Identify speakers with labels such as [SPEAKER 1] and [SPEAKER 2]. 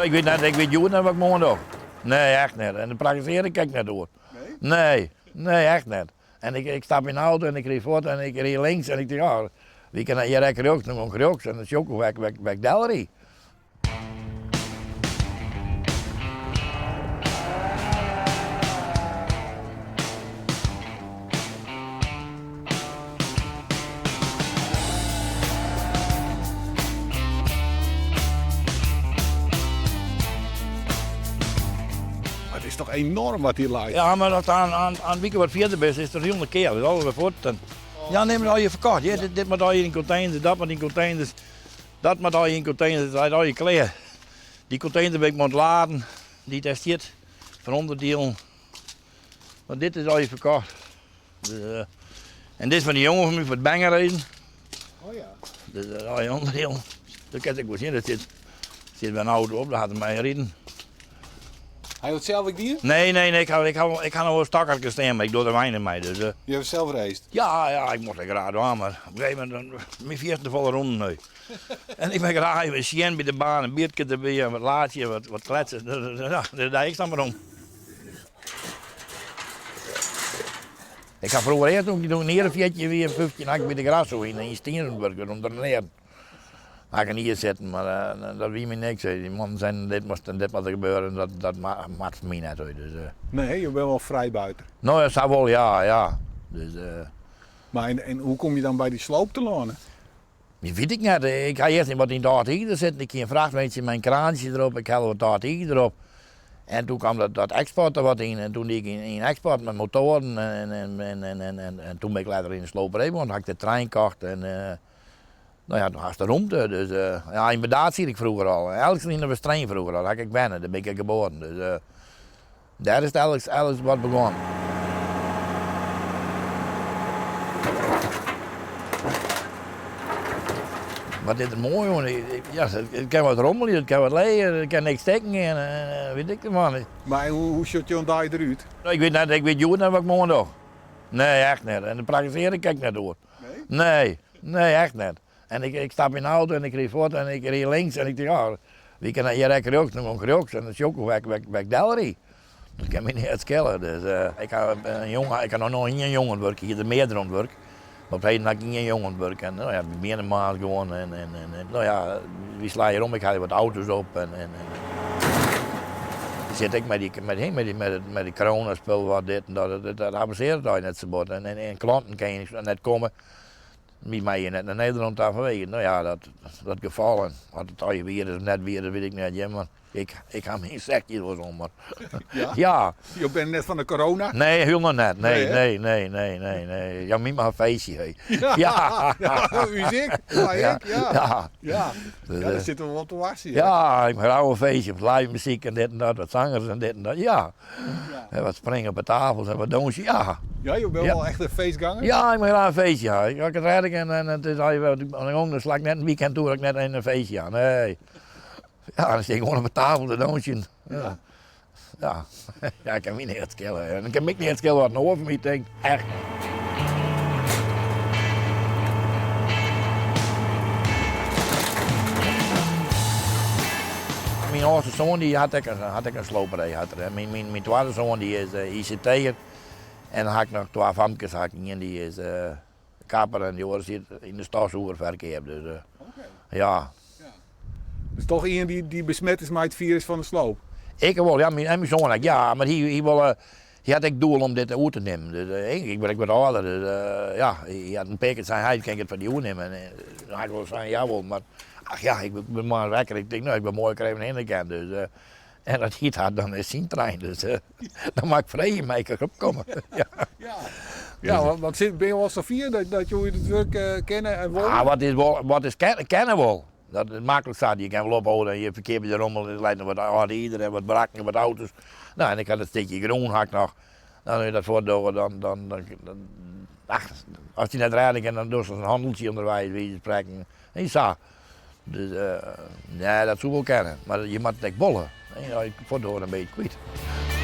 [SPEAKER 1] Ik wit net, ik wit hjoed net wat ik moarn doch. Nee, echt net. En dêr prakkesearje ik ek net oer. Nee? Nee, echt net. En ik, ik stap yn de auto en ik ried fuort en ik ried links en ik tink, oh, wie kin hjir ek rjochts, dan gean ik rjochts en dan sjoch ik wêr ik, wêr ik delried.
[SPEAKER 2] Het is toch enorm wat hier leit?
[SPEAKER 1] Ja, mar as aan, aan, aan wike wat fierder bist, is it hielendal keal. Is alles wer fuort. En, ja, nee, mar al je ferkocht. Ja, dit, dit moat al yn containers, dat moat yn containers, dat moat al yn containers, dat leit al klear. Dy container bin ik oan it laden, dy't dêr stiet, fan ûnderdielen. Want dit is al ferkocht. Dus, eh, en dit is fan dy jonge fan my foar it bangerriden.
[SPEAKER 2] Oh ja.
[SPEAKER 1] Dus dat is al je ûnderdielen. Dat kin ik wol sjen, dat sit, sit by in auto op, daar hat er mei riden.
[SPEAKER 2] Ha jo it sels ek dien?
[SPEAKER 1] Nee, nee, nee, ik ha, ik ha, ik ha noch wol stokkerke stean, mar ik doch der weinich mei. Dus, eh,
[SPEAKER 2] Je hebt zelf raced?
[SPEAKER 1] ja, ja, ik mocht it graach dwaan, mar op in gegeven momint, dan, my fierste folle rûnen nu. En ik ben graach even sjen by de baan, in biertje derby en wat laatsje, wat, wat kletsen. Ja, dêr die ik dan mar om. Ik ha froeger earst toen ik in jier of 14 wie, 15, ha ik by de Grasso yn yn Stiens wurke om te learen. Ha ik in jier sitten, mar eh, dat wie my niks. Die mannen zeiden dit moast en dit moat der gebeuren, dat, dat moat foar my net. Dus, eh.
[SPEAKER 2] Nee, je bent wel vrijbuiter.
[SPEAKER 1] No ja, sa wol, ja, ja. Dus, eh,
[SPEAKER 2] Maar en, en hoe kom je dan by dy sloop telâne?
[SPEAKER 1] Dat wit ik net. Ik ha earst wat yn it âld izer sitten. Ik hie in frachtweintsje mei in kraantsje derop. Ik helle wat âld izer op. En toen kwam dat, dat export der wat yn. En toen die ik yn, yn export met motoren. En, en, en, en, en, en, en toen ben ik letter yn de sloperij, want had ik de trein kocht. En uh, nou ja, toen hast de romte. Dus uh, ja, yn Burdaard siet ik froeger al. Elks yn de Westereen froeger al. Daar ha ik wenne, dêr bin ik geboren. Dus uh, dêr is it elks, elks wat begûn. Wat is der moai oan? Ja, it kin wat rommelje, it kin wat leger, it kin niks stikken gean, wit ik it man.
[SPEAKER 2] Mar hoe, hoe sjocht jo dei derút?
[SPEAKER 1] Ik wit net, ik wit hjoed net wat ik moarn doch. Nee, echt net. En dêr prakkesearje ik ek net oer.
[SPEAKER 2] Nee?
[SPEAKER 1] Nee, nee, echt net. En ik, ik stap yn de auto en ik ried fuort en ik ried links en ik tink, oh, wie kin hjir ek rjochts, dan gean ik rjochts en dan sjoch ik wêr ik, wêr ik delried. Dat kin my neat skele. Dus uh, ik ha in jonge, ik ha noch noch ien jonge oan it wurk, ik hie der meardere oan it wurk. Mar op 't heden ha ik ien jonge oan it wurk en no ja, wy binne moarns gewoan en, en, en no ja, wy slaan hjir om, ik helje wat auto's op en, en, en ik sit ek mei dy, mei dy, mei dy, mei dy coronaspul wat dit en dat, dat, dat amusearret my net sa bot. En, en, en klanten kinne net komme. Wy meie net nei Nederlân ta fanwege, no ja, dat, dat gefal. En oft it allegear wier is of net wier, dat wit ik net, hear, mar ik, ik ha myn sekje wolris om, mar
[SPEAKER 2] Ja?
[SPEAKER 1] ja.
[SPEAKER 2] Jo binne net fan de corona?
[SPEAKER 1] Nee, hielendal net. Nee,
[SPEAKER 2] Nee, hè?
[SPEAKER 1] nee, nee, nee, nee, nee. Ja, my mar in feestje, hé.
[SPEAKER 2] Ja,
[SPEAKER 1] Ja.
[SPEAKER 2] ja, ús ek. Wy
[SPEAKER 1] Ja,
[SPEAKER 2] ek, ja.
[SPEAKER 1] ja.
[SPEAKER 2] Ja,
[SPEAKER 1] Dus,
[SPEAKER 2] ja, dêr
[SPEAKER 1] eh,
[SPEAKER 2] sitte we wol te wachtsjen, hè?
[SPEAKER 1] ja, ik mag graach in feestje, wat live muzyk en dit en dat, wat zangers en dit en dat, ja.
[SPEAKER 2] Ja.
[SPEAKER 1] En wat springen op de tafels en wat dûnsje, ja.
[SPEAKER 2] Ja, jo binne
[SPEAKER 1] Ja.
[SPEAKER 2] wol echt in feestganger?
[SPEAKER 1] Ja, ik mag graach in feestje ha. Ik, ik it rêd ik en, en it is al oan de gong, dan sla ik net in weekend oer dat ik net even in feestje ha. Nee. Ja, dan stean ik gewoan op de tafel te dûnsjen. Ja. Ja. Ja, ik kin my neat skele. En ik kin my ek neat skele wat in oar fan my tinkt. Echt net. Myn âldste soan dy hat ek in, hat ek in sloperij. Hat er. Myn, myn, myn twadde soan dy is eh, ICT'er. En dan ha ik noch twa famkes. Ha ik ien dy is eh, kapper en dy oare sit yn de stofsûgerferkeap. Dus eh,
[SPEAKER 2] Oké.
[SPEAKER 1] ja.
[SPEAKER 2] Ja. Dus toch ien dy't, dy't besmet is mei it firus fan de sloop?
[SPEAKER 1] Ik wol, ja, myn, en myn soan ek, ja. Mar hy, hy wol, eh, hy hat ek doel om dit oer te nimmen. Dus eh, ik, ik bin ek wat âlder, dus eh, ja, hy hat in pear kear sein, heit, kin ik it fan dy oernimme? En dan ha ik wol sein, jawol, mar ach ja, ik bin moarns wekker, ik tink, no, ik bin moai ik der even hinne kin. Dus, eh, en as hy it hat, dan is syn trein, dus eh, dan moat ik freegje, mei ik derop komme? Ja.
[SPEAKER 2] Ja, ja want, want sit, binne jo al safier dat, dat jo it wurk eh, kenne en wolle?
[SPEAKER 1] Ah, wat is wol, wat is kenne, kenne wol. Dat is maklik sa. Je kin wol ophâlde en je ferkeapje de rommel. Der leit noch wat âld izer en wat brakken en wat auto's. No, en ik ha dat stikje grûn ha ik noch. Dan as je dat fuortdogge, dan, dan, dan, dan ach, as dy net rêde kin, dan dochst in hanneltsje ûnderweis, by wize fan sprekken. En sa. Dus uh, nee, dat soe wol kinne. Mar je moatte it ek wolle. As je fuortdogge, dan binne je it kwyt.